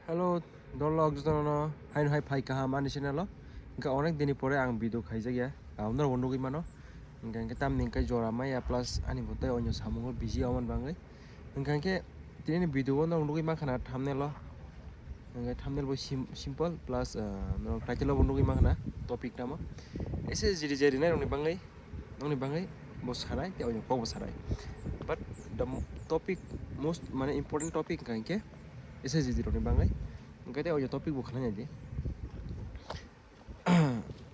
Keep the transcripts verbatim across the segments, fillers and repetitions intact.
Hello, dolok jotono haino hai phai kaham ani channel o. Hwnkhe onek dini pore ang video khaijak ya. Aboni rok nugwi mano. Hwnkhe, hwnkhe tamni hwnkhe jora maya plus ani bo tei onyo samungo busy omo ni bagwi. Hwnkhe, hwnkhe tini ni video o norok nugwi mankha na thumbnail o. Hwnkhe thumbnail bo sim-, simple plus, ah, norok title o bo nugwi mankha na topic tamo. S S G D je rinai rokni bagwi. Nokni bagwi bo sanai tei oino kokbo sanai. But the mo-, topic most mane important topic hwnkha hinkhe S S G D rokni bagwi. Hwnkhe tei oino topic bo khwlai naidi.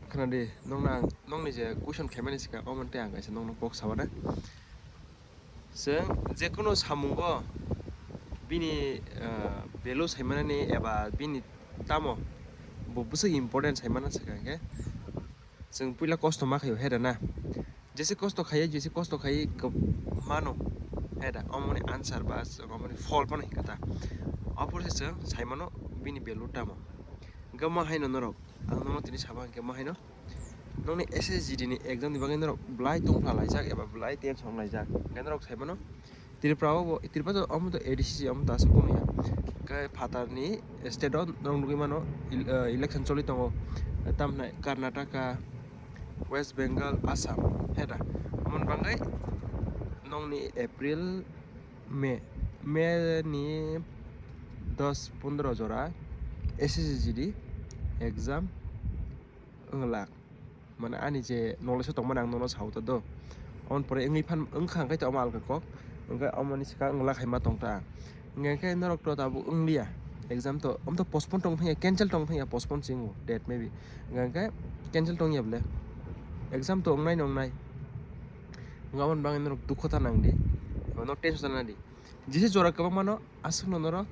Khwnadi nokno ang nokni je question khaimani swkang omo tei ang kaisa nokno kok sawana. Chwng jekunu samungo bini, ah, value saimanani eba bini tamo bo bwswk important saimana swkang khe chwng puila kosto ma khaio, he da na? Jese kosto khaiya, jese kosto khaiya, mano, he da? Omoni answer ba chwng omoni phol phano hinkha ta. Aphuru se chwng saimano bini value tamo. Hwnkhe ma haino norok, ang nono tini saba hwnkhe ma haino, nokni S S G D ni exam ni bagwi norok belai tongphla laijak eba belai tension laijak. Hwnkhe norok saimano, Tripura o bo, Tripura to omo to A D C C omo to aswk kunu ya. Hwnkhe phatar ni state o norok nugwi mano, il-, ah, election choli tongo. Tamni Karnataka, West Bengal, Assam, he da? Omo ni bagwi nokni April, May, May ni dos pondro jora S S G D exam wng lak. Mane ani je knowledge o tongmani ang nono sao ta do. Aboni pore wngwi phan wngkha hwnkhe to omo alka kok. Hwnkhe omoni swkang wng lak hai ma tong ta. Hwnkhe norok to tabuk wngliya. Exam to, omo to postpone tong phaiya, cancel tong phaiya, postpone se wngo, date maybe. Hwnkhe cancel tong ya bole. Exam to wngnai no wngnai. Hwnkhe aboni bagwi norok dukho ta nang di. Eba no tension ta nang di. Jesa jora kwbangmano aswkno norok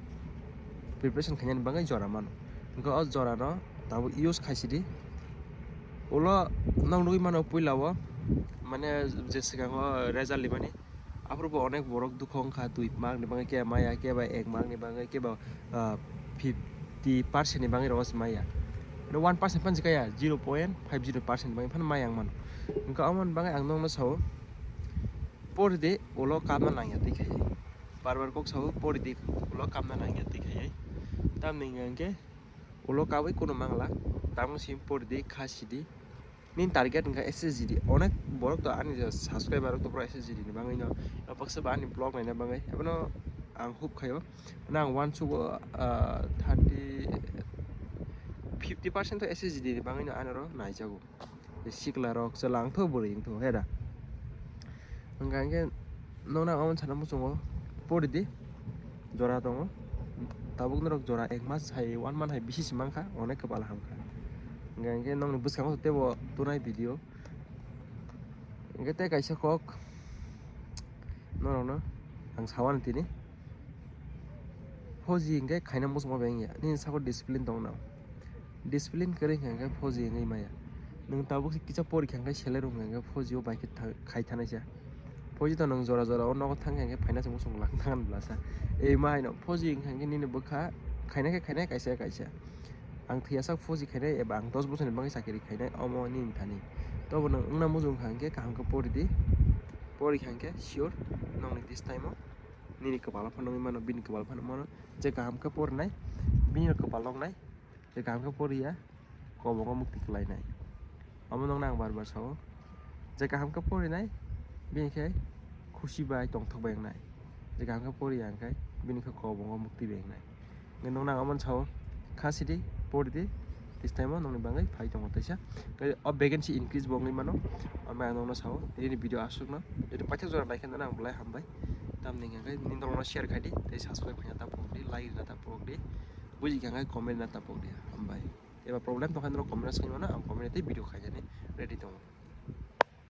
preparation khainani bagwi jora mano. Hwnkhe o jorano tabuk use khaisidi. Ulo nok nugwi mano puila o, mane, je swkango result rimani, aphuru bo onek borok dukho wngkha, dui mark ni bagwi kebo maya, kebo ek mark ni bagwi, kebo, ah, fifty percent ni bagwi rogo se maya. Mane one percent phano se kaya, zero point five zero percent ni bagwi phano maya wng mano. Hwnkhe aboni bagwi ang nokno sao, pori di, ulo kapna nangya twi khaiyai. Bar bar kok sao, pori di, ulo kapna nangya twi khaiyai. Tamni hwnkha hwnkhe ulo kabwi kunu mangla, tamo simi pori di, kha sidi. Nini target hwnkha S S G D. Onek borok to ani je subscriber rok to borok S S G D ni bagwi no. Baksa ba ani vlog naina bagwi. Ebono ang hope khaio. Mane ang uansugo, ah, thirty, fifty percent to S S G D ni bagwi no ani oro naijago. Sikla rok chwla wngtho bwrwi wngtho, he da? Hwnkha hwnkhe nokno ang omo sana muchungo, pori di, jora tongo, tabuk norok jora ek mas hai, one month hai bisi se mankha, onek kwbala hamkha. Hwnkha hwnkhe nokni bwskango teibo tunai video. Hwnkhe tei kaisa kok norokno ang sawani tini. Phoji hwnkhe khaina muchungma bai wngya, nini saka discipline tongna. Discipline kwrwi hwnkha hwnkhe phoji wngwi maya. Nwng tabuk se kisa porikha hwnkhe selero hwnkha hwnkhe phoji o bai khe tha-, khai thanaisa. Phoji to nwng jora jora o nogo thangkha hwnkhe phaina se muchung lang thangani bwlasa. Ei ma haino phoji hwnkha hwnkhe nini bwkha khaina khe khainai kaisa kaisa. Ang thwiyasak phoji khainai eba ang dos bosorni bagwi chakiri khainai omo nini thani. Tobo nwng wngna muchung kha hwnkhe kaham khe pori di. Porikha hwnkhe sure nokni this time o nini kwpalo phano wngwi mano, bini kwpalo phano wngwi mano. Je kaham khe porinai, bini kwpal noknai. Je kaham khe poriya, kobongo mukti kwlainai. Omo nokno ang bar bar sao. Je kaham khe porinai, bini khe khusi bai tongthok bai wngnai. Je kaham khe poriya hwnkhe, bini khe kobongo mukti bai wngnai. Hwnkhe nokno ang omo sao, kha sidi, pori di, this time o nokni bagwi phai tongo teisa. Hwnkhe o vacancy increase bo wngwi mano, omo ang nokno sao, nini video aswkno. Jodi paithak jora naikhe nokno ang belai hambai. Tamni hwnkhe nini nokno share khai di, tei subscribe khaina ta phunuk di, like rwna ta phunuk di, buji kha hwnkhe comment rwna ta phunuk di, hambai. Eba problem tongkha norok comment o swngwi mano, ang comment tei video khainani ready tongo.